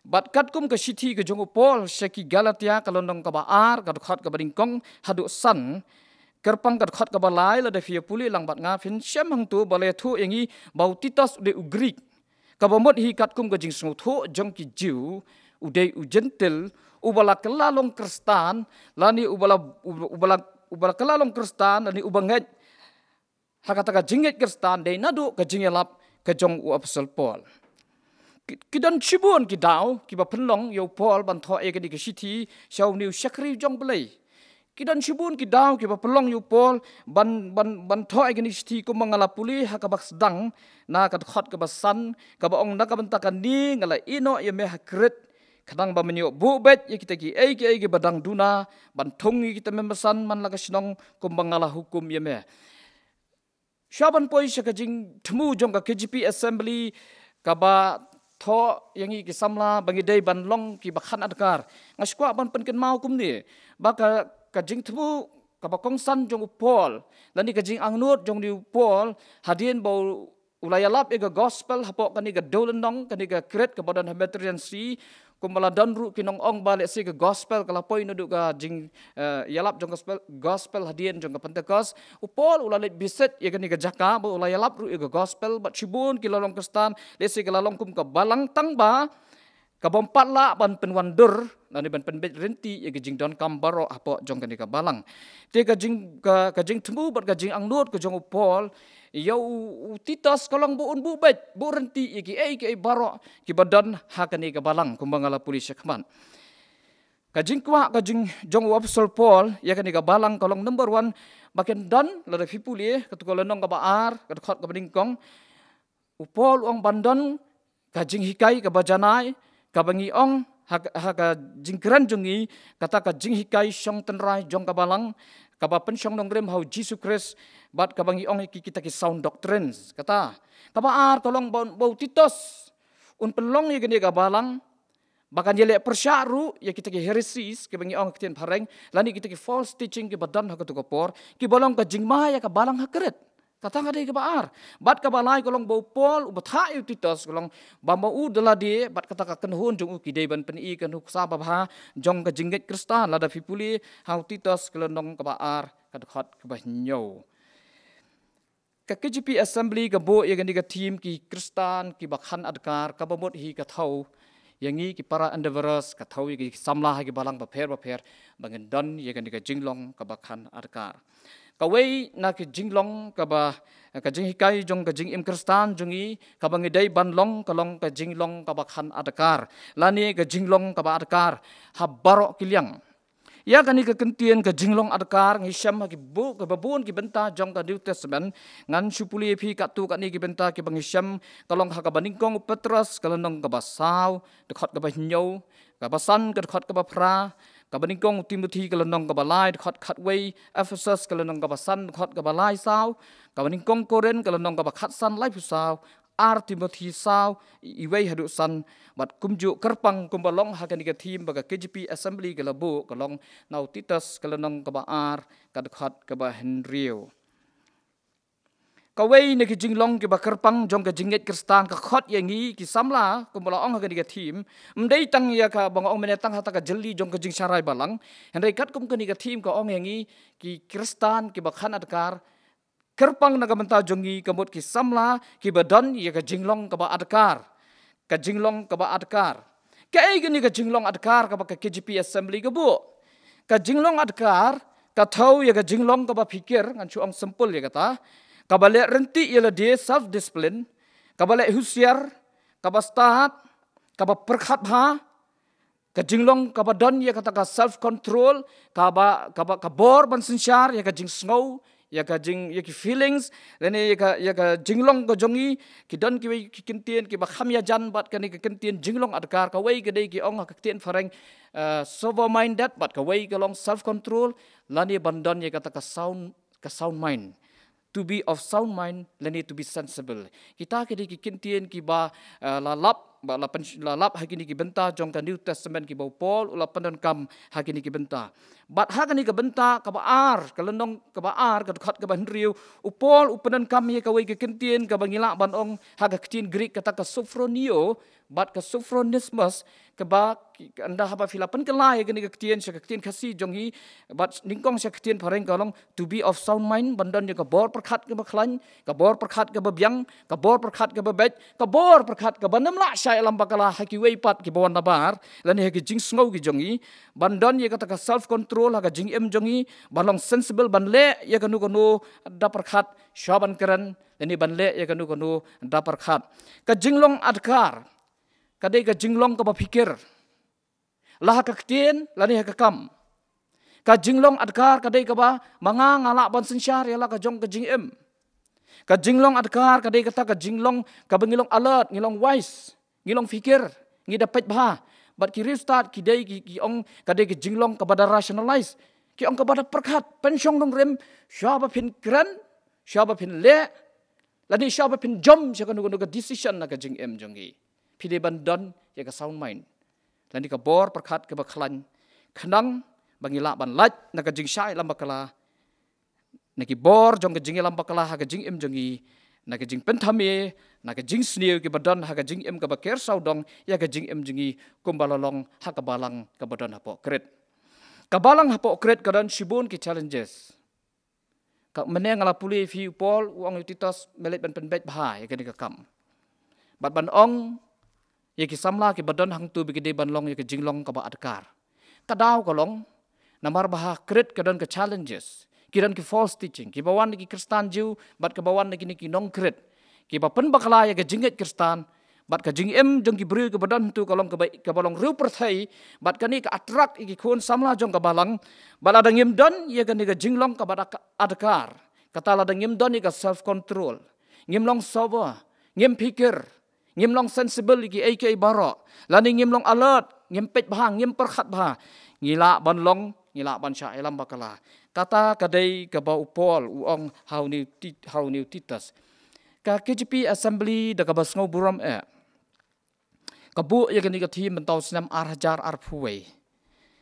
Bad katkum ka shithi ka jong u Paul sha ki Galatia ka lynnong kaba ar, ka dkhot kaba nyngkong haduh san, kyrpang ka dkhot kaba lai, lada phi ïa pule lang bad nga phin shem hangto ba la ïathuh ïa ngi ba u Titus u dei u Grik. Kaba mut hi katkum ka jingsngewthuh jong ki Jiw, u dei u Jentil, uba la kylla long Khristan, lane uba la, uba, uba la uba la kylla long Khristan, lane uba ngeit ha kata ka jingngeit Khristan, dei naduh ka jingïalap ka jong u Apostol Paul. Ki, ki don shibun ki daw kiba pynlong ïa u Paul ban thoh ïa kane ka shithi sha une u shakri jong U Blei. Ki don shibun ki daw kiba pynlong ïa u Paul ban, ban, ban thoh ïa kane ka shithi, kumba nga la pule ha kaba sdang na ka dkhot kaba san, kaba ong, na ka bynta kane nga la ïeh noh ïa me ha Krit, khnang ba men ïoh buh beit ïa kita kiei kiei kiba dang duna, ban thung ïa kita mynbasan man la ka shnong, kumba nga la hukum ïa me. Shuwa ban poi sha ka jingthmu jong ka K J P Assembly kaba thoh ïa ngi ki samla ba ngi dei ban long kiba khan adkar, nga sngewkwah ban pynkynmaw kumne, ba ka, ka jingthmu kaba kongsan jong u Paul, lane ka jingangnud jong une u Paul, hadien ba u, u la ïalap ïa ka gospel hapoh kane ka dewlynnong, kane ka Krit kaba don ha Mediterranean Sea, kumba la don ruh ki nongong ba lehse ka gospel ka la poi naduh ka jing, eh, ïalap jong gospel, gospel hadien jong ka Pentecost. U Paul u la leit bishit ïa kane ka jaka, ba u la ïalap ruh ïa ka gospel, bad shibun ki la long Khristan, lehse ka la long kum ka balang, tang ba ka bym pat lah ban pynwandur, lane ban pynbeit rynti ïa ka jingdonkam baroh hapoh jong kane ka balang. Te ka jing, ka, ka jingthmu bad ka jingangnud ka jong u Paul ïa u, u Titus ka long ba un buh beit, buh rynti ïa kiei kiei baroh kiba don ha kane ka balang, kumba nga la pule shakhmat. Ka jingkwah ka jing, jong u Apostol Paul ïa kane ka balang ka long, number one, ba kan don, lada phi pule katto ka lynnong kaba ar, ka dkhot kaba nyngkong, u Paul u ong ban don ka jinghikai kaba janai, kaba ngi ong ha, ha ka jingkren jong ngi, kata ka jinghikai shong tynrai jong ka balang, kaba pynshong nongrim ha u Jisu Khrist, bad kaba ngi ong ïa ki, kita ki sound doctrines. Kata kaba ar ka long ba, ba u Titus un pynlong ïa kane ka balang ba kan ïaleh pyrshah ruh ïa kita ki heresies, kiba ngi ong ha ka ktien phareng, lane kita ki false teaching kiba don ha kato ka por, kiba long ka jingma ïa ka balang ha Krit. Kata ka dei kaba ar. Bad kaba lai ka long ba u Paul u bthah ïa u Titus, ka long ba ma u da lade bad kata ka kynhun jong u ki dei ban pyni ka nuksa babha jong ka jingngeit Khristan, lada phi pule ha u Titus ka lynnong kaba ar, ka dkhot kaba hynñiew. Ka K J P Assembly ka buh ïa kane ka theme, ki Khristan kiba khan adkar, kaba mut hi ka thew ïa ngi ki para Endeavourers, ka thew ïa ki samla ha ki balang bapher bapher, ba ngin don ïa kane ka jinglong kaba khan adkar. Kawei na ki jinglong kaba, ka jinghikai jong ka jingim Khristan jong ngi kaba ngi dei ban long, ka long ka jinglong kaba khan adkar, lane ka jinglong kaba adkar ha baroh ki liang. Ïa kane ka kyntien ka jinglong adkar ngi shem ha ki bu-, kaba bun ki bynta jong ka New Testament. Ngan shu pule ïa phi katto katne ki bynta kiba ngi shem, ka long ha kaba nyngkong u Petros ka lynnong kaba saw, dkhot kaba hynñiew, kaba san ka dkhot kaba phra, kaba nyngkong u Timothi ka lynnong kaba lai, dkhot khatwei, Ephesos ka lynnong kaba san, dkhot kaba lai saw, kaba nyngkong Korinth ka lynnong kaba khatsan, laiphew saw, ar Timothi saw, iwei haduh san, bad kumjuh kyrpang kumba long ha kane ka theme ba ka K J P Assembly ka la buh, ka long na u Titus ka lynnong kaba ar, ka dkhot kaba hynriew. Kawei na ki jinglong kiba kyrpang jong ka jingngeit Khristan ka khot ïa ngi ki samla, kumba la ong ha kane ka theme, ym dei tang ïa kaba nga ong mynne tang ha kata ka jylli jong ka jingsharai balang, hynrei katkum kane ka theme ka ong ïa ngi ki Khristan kiba khan adkar, kyrpang na ka bynta jong ngi ka mut ki samla kiba don ïa ka jinglong kaba adkar. Ka jinglong kaba adkar. Kaei kane ka jinglong adkar kaba ka K J P Assembly ka buh? Ka jinglong adkar ka thew ïa ka jinglong kaba phikir, ngan shu ong simple ïa kata, kaba leh rynti ïa lade, self discipline, kaba leh husiar, kaba stad, kaba pyrkhat bha, ka jinglong kaba don ïa kata ka self control, kaba, kaba, ka bor ban synshar ïa ka jingsngew, ïa ka jing, ïa ki feelings, lane ïa ka, ïa ka jinglong ka jong ngi. Ki don kiwei ki kyntien kiba kham ïajan bad kane ka kyntien jinglong adkar, kawei ka dei ki ong ha ka ktien phareng, eh, sober minded, bad kawei ka long self control, lane ban don ïa kata ka sound, ka sound mind. To be of sound mind, lane to be sensible. Kita ki dei ki kyntien kiba, eh, la lap, ba la pyn-, la lap ha kine ki bynta jong ka New Testament kiba u Paul u la pyndonkam ha kine ki bynta. Bad ha kane ka bynta kaba ar, ka lynnong kaba ar, ka dkhot kaba hynriew, u Paul u pyndonkam ïa kawei ka kyntien kaba ngi lah ban ong ha ka ktien Greek kata ka sophroneo, Bad ka sophronismus, kaba ki-, ynda haba phi la pynkylla ïa kane ka ktien sha ka ktien Khasi jong ngi, bad nyngkong sha ka ktien phareng ka long to be of sound mind, ban don ïa ka bor pyrkhat kaba khlaiñ, ka bor pyrkhat kaba biang, ka bor pyrkhat kaba beit, ka bor pyrkhat kaba nym lah shah ïalam bakla ha kiwei pat kiba wan nabar, lane ha ki jingsngew ki jong ngi, ban don ïa kata ka self control ha ka jingim jong ngi, ban long sensible, ban leh ïa kano kano da pyrkhat shwa ban kren, lane ban leh ïa kano kano da pyrkhat. Ka jinglong adkar ka dei ka jinglong kaba phikir, la ha ka ktien lane ha ka kam. Ka jinglong adkar ka dei kaba, ma nga nga lah ban synshar ïa la ka jong ka jingim. Ka jinglong adkar ka dei kata ka jinglong kaba ngi long alert, ngi long wise, ngi long phikir, ngi da peit bha. Bad ki riewstad ki dei ki, ki ong ka dei ka jinglong kaba da rationalize, ki ong kaba da pyrkhat, pynshong nongrim shwa ba phin kren, shwa ba phin leh, lane shwa ba phin jom sha kano kano ka decision na ka jingim jong ngi. Phi dei ban don ïa ka sound mind, lane ka bor pyrkhat kaba khlaiñ, khnang ba ngi lah ban lait na ka jingshah ïalam bakla, na ki bor jong ka jingïalam bakla ha ka jingim jong ngi, na ka jingpynthame, na ka jingsniew kiba don ha ka jingim kaba ker sawdong ïa ka jingim jong ngi, kumba la long ha ka balang kaba don hapoh Krit. Ka balang hapoh Krit ka don shibun ki challenges. Ka mynne nga la pule ïa phi, u Paul u ong ïa u Titus, me leit ban pynbeit bha ïa kane ka kam, bad ban ong ïa ki samla kiba don hangto ba ki dei ban long ïa ka jinglong kaba adkar. Ka daw ka long, namar ba ha Krit ka don ka challenges, ki don ki false teaching, kiba wan na ki Khristan Jiw bad kaba wan na kine ki nong Krit, kiba pynbakla ïa ka jingngeit Khristan. Bad ka jingim jong ki briew kiba don hangto ka long kaba, kaba long riewpyrthei. Bad kane ka attract ïa ki khun samla jong ka balang. Bad lada ngim don ïa kane ka jinglong kaba da-, adkar, kata lada ngim don ïa ka self control, ngim long sober, ngim phikir, ngim long sensible ïa kiei kiei baroh, lane ngim long alert, ngim peit bha, ngim pyrkhat bha, ngi lah ban long, ngi lah ban shah ïalam bakla. Kata ka dei kaba u Paul u ong ha une u Ti-, ha une u Titus. Ka K J P Assembly da kaba sngewburom eh, ka buh ïa kane ka theme mynta u snem ar hajar arphew wei,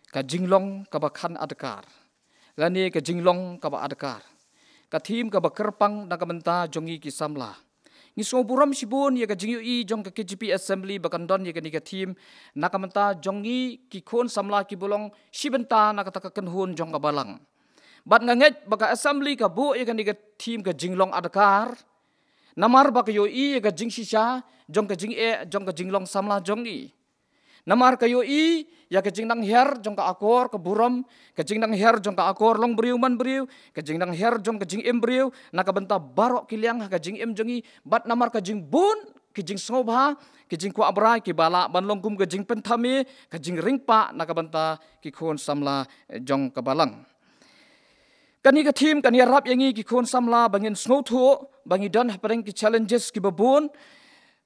ka jinglong kaba khan adkar, lane ka jinglong kaba adkar. Ka theme kaba kyrpang na ka bynta jong ngi ki samla. Ngi sngewburom shibun ïa ka jingïohi jong ka K J P Assembly ba kan don ïa kane ka theme na ka bynta jong ngi ki khun samla kiba long shi bynta na kata ka kynhun jong ka balang. Bad nga ngeit ba ka Assembly ka buh ïa kane ka theme ka jinglong adkar, namar ba ka ïohi ïa ka jingshisha jong ka jingeh jong ka jinglong samla jong ngi. Namar ka ïohi ïa ka jingnang hiar jong ka akor ka burom, ka jingnang hiar jong ka akor long briew man briew, ka jingnang hiar jong ka jingim briew na ka bynta baroh ki liang ha ka jingim jong ngi. Bad namar ka jingbun, ka jingsngewbha, ka jingkwah brai kiba lah ban long kum ka jingpynthame, ka jingringpah na ka bynta ki khun samla jong ka balang. Kane ka theme kan ïarap ïa ngi ki khun samla ba ngin sngewthuh ba ngi don hapdeng ki challenges kiba bun,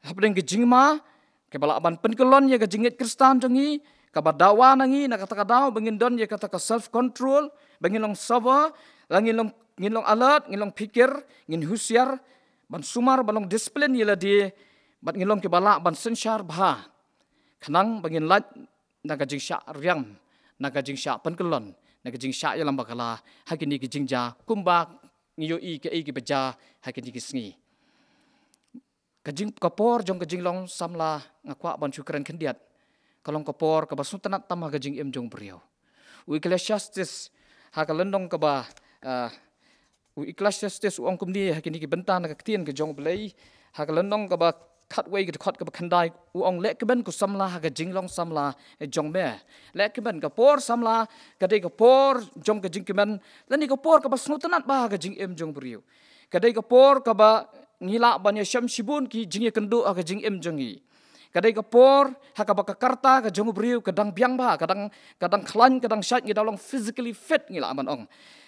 hapdeng ki jingma kiba lah ban pynkyllon ïa ka jingngeit Khristan jong ngi, kaba dawa na ngi na kata ka daw ba ngin don ïa kata ka self control, ba ngin long sober, la ngin long, ngin long alert, ngin long phikir, ngin husiar, ban sumar, ban long discipline ïa lade, bad ngin long kiba lah ban synshar bha, khnang ba ngin lait na ka jingshah riam, na ka jingshah pynkyllon, na ka jingshah ïalam bakla ha kine ki jingjia, kumba ngi ïohi kaei kaba jia ha kine ki sngi. Ka jing, ka por jong ka jinglong samla, nga kwah ban shu kren khyndiat, ka long ka por kaba sngewtynnat tam ha ka jingim jong u briew. U Ecclesiastes ha ka lynnong kaba, ah, u Ecclesiastes u ong kumne ha kine ki bynta na ka ktien ka jong U Blei, ha ka lynnong kaba khatwei, ka dkhot kaba khyndai, u ong, leh kmen ko samla ha ka jinglong samla jong me. Leh kmen, ka por samla ka dei ka por jong ka jingkmen, lane ka por kaba sngewtynnat bha ha ka jingim jong u briew. Ka dei ka por kaba ngi lah ban ïashem shibun ki jingïakynduh ha ka jingim jong ngi. Ka dei ka por ha kaba ka karta ka jong u briew ka dang biang bha, ka dang, ka dang khlaiñ, ka dang shait, ngi dang long physically fit, ngi lah ban ong.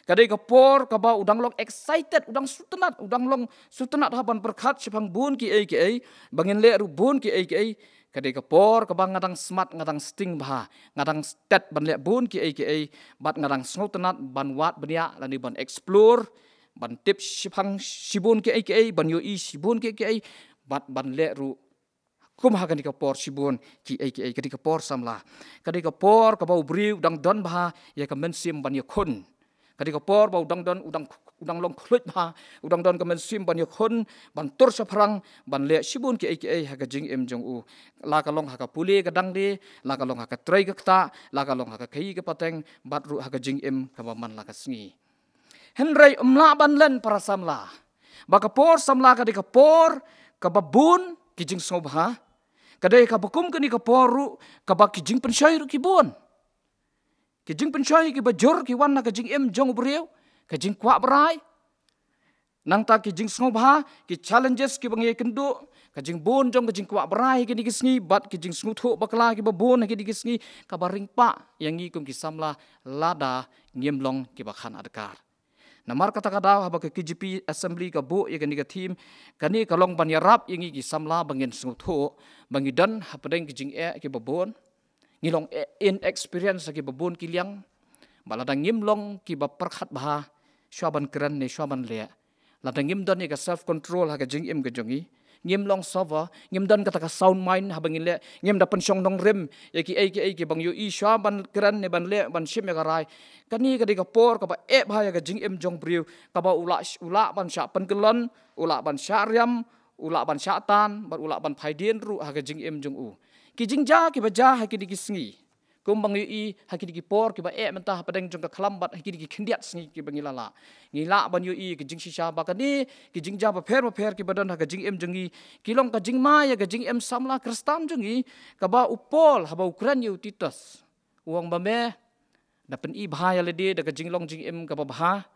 Ka dei ka por kaba u dang long excited, u dang sngewtynnat, u dang long sngewtynnat ha ban pyrkhat shaphang bun kiei kiei, ba ngin leh ruh bun kiei kiei. Ka dei ka por kaba nga dang smat, nga dang sting bha, nga dang stet ban leh bun kiei kiei, bad nga dang sngewtynnat ban wad bniah lane ban explore, ban tip shaphang shibun kiei kiei, ban ïohi shibun kiei kiei, bad ban leh ruh kum ha kane ka por shibun kiei kiei. Ka dei ka por samla. Ka dei ka por kaba u briew u dang don bha ïa ka mynsiem ban ïakhun. Ka dei ka por ba u dang don, u dang u dang long khluit bha, u dang don ka mynsiem ban ïakhun, ban tur shaphrang, ban leh shibun kiei kiei ha ka jingim jong u. La ka long ha ka pule ka dang de, la ka long ha ka trei ka ktah, la ka long ha ka khaii ka pateng, bad ruh ha ka jingim kaba man la ka sngi. Hynrei ym lah ban len para samla ba ka por samla ka dei ka por kaba bun ki jingsngewbha. Ka dei kaba kum kane ka por ruh kaba ki jingpynshoi ruh ki bun. Ki jingpynshoi kiba jur ki wan na ka jingim jong u briew, ka jingkwah brai. Nangta ki jingsngewbha, ki challenges kiba ngi kynduh, ka jingbun jong ka jingkwah brai ha kine ki sngi, bad ki jingsngewthuh bakla kiba bun ha kine ki sngi, kaba ring pah ïa ngi kum ki samla lada ngim long kiba khan adkar. Namar kata ka daw haba ka K J P Assembly ka buh ïa kane ka theme, kane ka long ban ïarap ïa ngi ki samla ba ngin sngewthuh ba ngi don hapdeng ki jingeh kiba bun. Ngi long e-, inexperience ha kiba bun ki liang. Ba lada ngim long kiba pyrkhat bha, shwa ban kren ne shwa ban leh, lada ngim don ïa ka self control ha ka jingim ka jong ngi, ngim long sober, ngim don kata ka sound mind haba ngin leh, ngim da pynshong nongrim ïa kiei kiei kiba ngi ïohi, shwa ban kren ne ban leh, ban shim ïa ka rai. Kane ka dei ka por kaba eh bha ïa ka jingim jong u briew, kaba u lah, u lah ban shah pynkyllon, u lah ban shah riam, u lah ban shah tan, bad u lah ban phai dien ruh ha ka jingim jong u. Ki jingjia kiba jia ha kine ki sngi, kumba ngi ïohi ha kine ki por kiba eh mynta hapdeng jong ka khlam bad ha kine ki khyndiat sngi kiba ngi la lah, ngi lah ban ïohi ki jingshisha ba kane ki jingjia bapher bapher kiba don ha ka jingim jong ngi, ki long ka jingma ïa ka jingim samla Khristan jong ngi. Kaba u Paul haba u kren ïa u Titus, u ong ba me da pyni bha ïa lade da ka jinglong jingim kaba bha,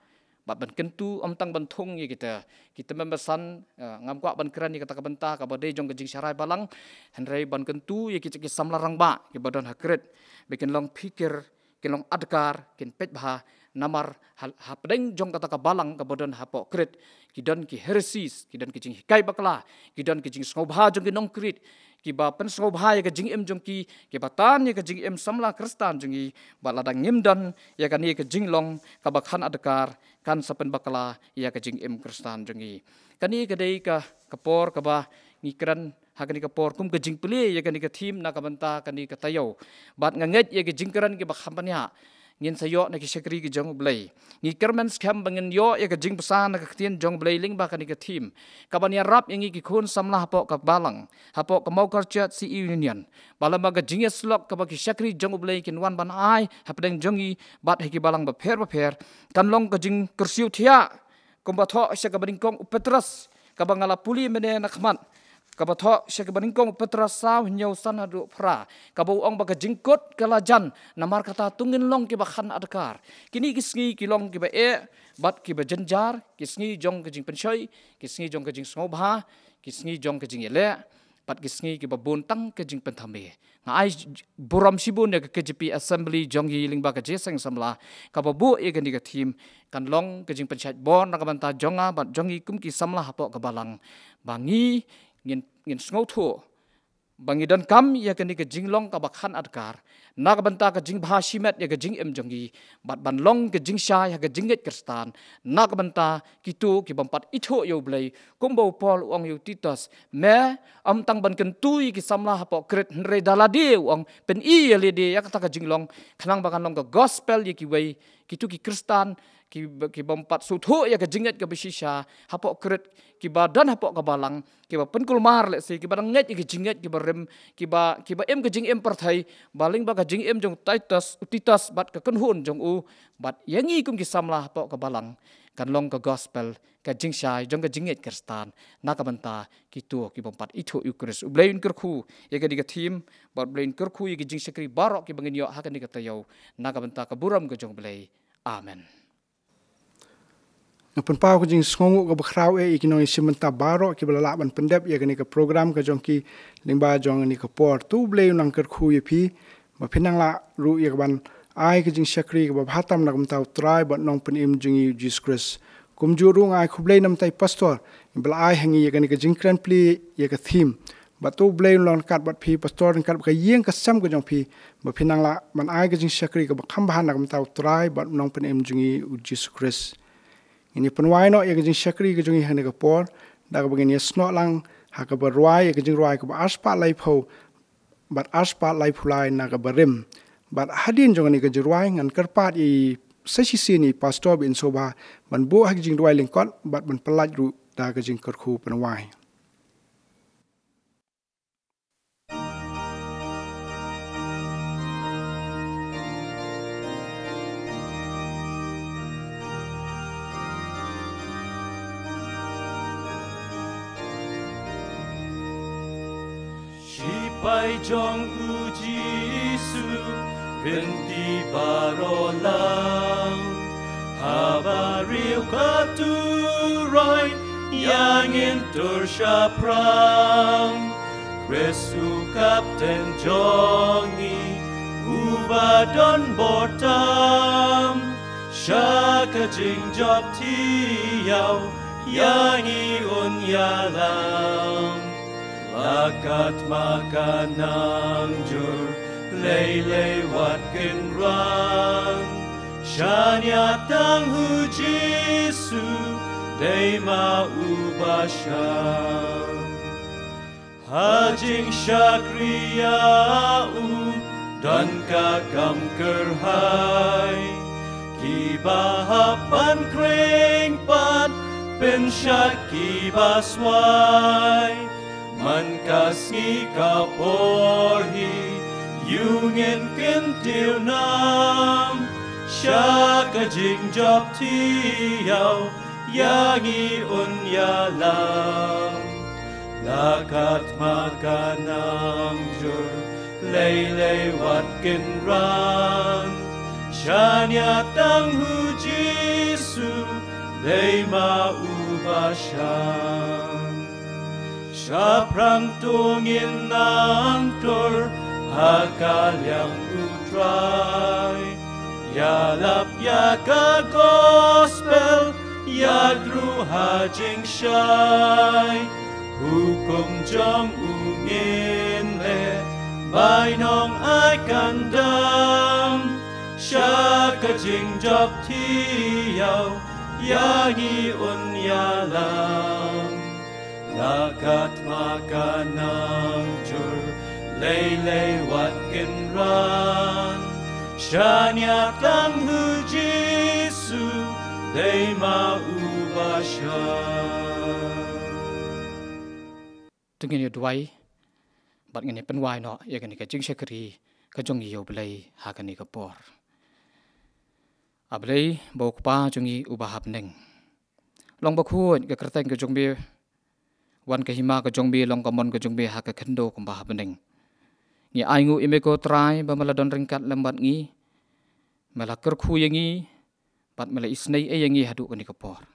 bad ban kyntu, ym tang ban thung ïa kita, kita, member san, eh, ngam kwah ban kren ïa kata ka bynta kaba dei jong ka jingsharai balang, hynrei ban kyntu ïa kita ki samla rangbah kiba don ha Krit, ba kin long phikir, kin long adkar, kin peit bha, namar ha, hapdeng jong kata ka balang kaba don hapoh Krit, ki don ki heresies, ki don ki jinghikai bakla, ki don ki jingsngewbha jong ki nong Krit, kiba pynsngewbha ïa ka jingim jong ki, kiba tan ïa ka jingim samla Khristan jong ngi. Bad lada ngim don ïa kane ka jinglong kaba khan adkar, kan sa pynbakla ïa ka jingim Khristan jong ngi. Kane ka dei ka, ka por kaba ngi kren ha kane ka por kum ka jingpule ïa kane ka theme na ka bynta kane ka taïew. Bad nga ngeit ïa ka jingkren kiba kham bniah ngin sa ïoh na ki shakri ki jong U Blei. Ngi kyrmen skhem ba ngin ïoh ïa ka jingbsa na ka ktien jong U Blei lyngba kane ka theme, kaban ïarap ïa ngi ki khun samla hapoh ka balang, hapoh ka Mawkyrshah C E Union, ba lada ka jingïasyllok kaba ki shakri jong U Blei kin wan ban ai hapdeng jong ngi bad ha ki balang bapher bapher, kan long ka jingkyrsiew thiah, kumba thoh sha kaba nyngkong u Petros, kaba nga la pule mynne na khmat, kaba thoh sha kaba nyngkong u Petros saw, hynñiew, san haduh phra, kaba u ong ba ka jingkut ka la jan, namar kata to ngin long kiba khan adkar. Kine ki sngi ki long kiba eh bad kiba jynjar, ki sngi jong ka jingpynshoi, ki sngi jong ka jingsngewbha, ki sngi jong ka jingïaleh, bad ki sngi kiba bun tang ka jingpynthame. Nga ai j-, j-, burom shibun ïa ka K J P Assembly jong ngi lyngba ka jingïaseng samla, kaba buh ïa kane ka theme, kan long ka jingpynshait bor na ka bynta jong nga bad jong ngi kum ki samla hapoh ka balang, ba ngi ngin, ngin sngewthuh ba ngi donkam ïa kane ka jinglong kaba khan adkar na ka bynta ka jingbha shimet ïa ka jingim jong ngi, bad ban long ka jingshai ha ka jingngeit Khristan na ka bynta kito ki bym pat ithuh ïa U Blei. Kumba u Paul u ong ïa u Titus, me, ym tang ban kyntu ïa ki samla hapoh Krit, hynrei da lade, u ong, pyni ïa lade ïa kata ka jinglong, khnang ba kan long ka gospel ïa kiwei, kito ki Khristan ki, ki bym pat sngewthuh ïa ka jingngeit kaba shisha hapoh Krit, kiba don hapoh ka balang, kiba pynkulmar lehse, kiba dang ngeit ïa ka jingngeit kiba rim, kiba, kiba im ka jingim pyrthei, ba lyngba ka jingim jong u Titus, u Titus bad ka kynhun jong u, bad ïa ngi kum ki samla hapoh ka balang, kan long ka gospel, ka jingshai jong ka jingngeit Khristan na ka bynta kito ki bym pat ithuh ïa u Khrist. U Blei un kyrkhu ïa kane ka theme, bad U Blei un kyrkhu ïa ki jingshakri baroh kiba ngin ïoh ha kane ka taïew, na ka bynta ka burom ka jong U Blei. Amen. Nga pynpaw ka jingsngewnguh kaba khraw eh ïa ki nongïashim bynta baroh kiba la lah ban pyndep ïa kane ka program ka jong ki lyngba jong kane ka por. To U Blei un nang kyrkhu ïa phi, ba phin nang lah ruh ïa kaban ai ka jingshakri kaba bha tam na ka bynta U Trai bad Nongpynim jong ngi U Jisu Khrist. Kumjuh ruh nga ai khublei na ka bynta i Pastor, ba la ai ha ngi ïa kane ka jingkren plie ïa ka theme. Bad to U Blei un long ryngkat bad phi Pastor, ryngkat bad ka ïing ka sem ka jong phi, ba phin nang lah ban ai ka jingshakri kaba kham bha na ka bynta U Trai bad Nongpynim jong ngi U Jisu Khrist. Ngin ïa pynwai noh ïa ka jingshakri ka jong ngi ha kane ka por da kaba ngin ïa snoh lang ha kaba rwai ïa ka jingrwai kaba arspah laiphew bad arspah laiphew lai na kaba rim. Bad hadien jong kane ka jingrwai ngan kyrpad ïa i sa shisien ïa i Pastor Biensawbha ban buh ha ka jingduwai lyngkot bad ban pyllait ruh da ka jingkyrkhu pynwai. Sipai jong u Jisu, rynti baroh lang. Haba riew ka turoi, ïa ngin tur shaphrang. Khrist u Kapten jong ngi, uba don bor tam. Sha ka jingjop thiaw, ïa ngi un ïalam. La ka thma ka nang jur, lei lei wat kynran. Shaniah tang u Jisu, dei ma uba shah. Ha jingshakri ïa u, don ka kam kyrhai. Kiba hap ban khring pat, pynshah kiba swai. Man ka sngi ka por hi, ïa u ngin kyntiew nam. Sha ka jingjop thiaw, ïa ngi un ïalam. La ka thma ka nang jur, lei lei wat kynran. Shaniah tang u Jisu, dei ma uba shah. Shaphrang to ngin nang tur, ha ka liang u Trai. Ïalap ïa ka gospel, ïadru ha jingshai. Hukum jong u ngin leh, bainong ai kandang. Sha ka jingjop thiaw, ïa ngi un ïalam. La ka thma ka nang jur, lei lei wat kynran. Shaniah tang u Jisu, dei ma uba shah. To ngin ïa duwai, bad ngin ïa pynwai noh ïa kane ka jingshakri ka jong ngi ïa u Blei ha kane ka por. A Blei, ba u Kpa jong ngi uba ha bneng. Long bakhuid ka kyrteng ka jong me, wan ka hima ka jong me, long ka mon ka jong me ha ka khyndew kumba ha bneng. Ngi ainguh ïa me ko Trai ba me la don ryngkat lem bad ngi. Me la kyrkhu ïa ngi, bad me la isynei ïa ngi haduh kane ka por.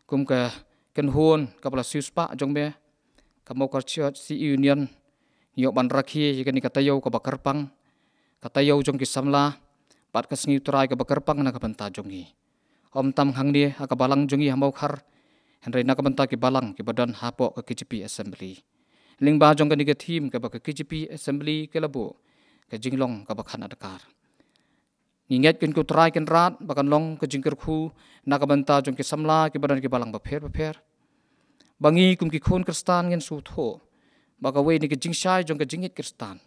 Kum ka kynhun kaba la siewspah jong me, ka Mawkar Church C E Union, ngi ïoh ban rakhe ïa kane ka taïew kaba kyrpang, ka taïew jong ki samla, bad ka sngi u Trai kaba kyrpang na ka bynta jong ngi. Ym tang hangne ha ka balang jong ngi ha Mawkhar, hynrei na ka bynta ki balang kiba don hapoh ka K J P Assembly. Lyngba jong kane ka theme kaba ka K J P Assembly ka la buh, ka jinglong kaba kham adkar. Ngi ngeit kein ko Trai Kynrad, ba kan long ka jingkyrkhu na ka bynta jong ki samla kiba don ki balang bapher bapher. Ba ngi kum ki khun Khristan ngin sngewthuh ba kawei na ki jingshai jong ka jingngeit Khristan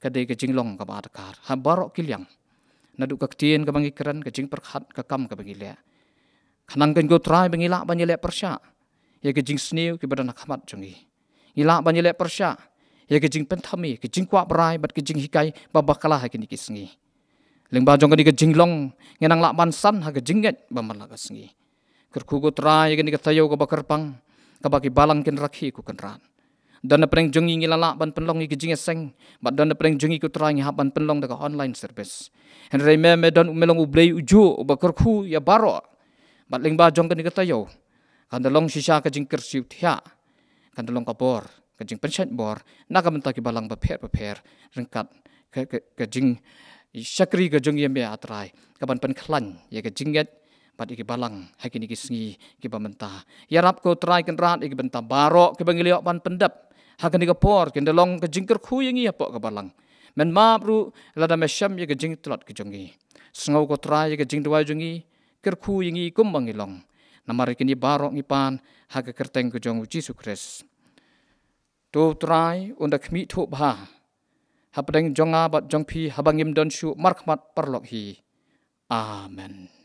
ka dei ka jinglong kaba adkar ha baroh ki liang. Naduh ka ktien kaba ngi kren, ka jingpyrkhat, ka kam kaba ngi leh. Khnang kein ko Trai ba ngi lah ban ïaleh pyrshah ïa ka jingsniew kiba don ha khmat jong ngi. Ngi lah ban ïaleh pyrshah ïa ka jingpynthame, ka jingkwah brai bad ka jinghikai ba bakla ha kine ki sngi. Lyngba jong kane ka jinglong, ngin nang lah ban san ha ka jingngeit ba man la ka sngi. Kyrkhu ko Trai ïa kane ka taïew kaba kyrpang, kaba ki balang kin rakhe ko Kynrad. Don napdeng jong ngi ngi la lah ban pynlong ïa ka jingïaseng, bad don napdeng jong ngi ko Trai ngi hap ban pynlong da ka online service. Hynrei me, me don, me long U Blei ujuh uba kyrkhu ïa baroh. Bad lyngba jong kane ka taïew, kan da long shisha ka jingkyrsiew thiah, kan da long ka bor, ka jingpynshait bor na ka bynta ki balang bapher bapher, ryngkat ka, ka, ka jingshakri ka jong ngi ïa me A Trai, kaban pynkhlaiñ ïa ka jingngeit bad ïa ki balang ha kine ki sngi kiba mynta. Ïarap ko Trai Kynrad ïa ki bynta baroh kiba ngi la ïoh ban pyndep ha kane ka por, kin da long ka jingkyrkhu ïa ngi hapoh ka balang. Men map ruh lada me shem ïa ka jingtlot ka jong ngi. Sngew ko Trai ïa ka jingduwai jong ngi, kyrkhu ïa ngi kumba ngi long. Namar ïa kine baroh ngi pan ha ka kyrteng ka jong U Jisu Khrist. To U Trai un da khmih thuh bha hapdeng jong nga bad jong phi haba ngim don shuh markhmat paralok hi. Amen.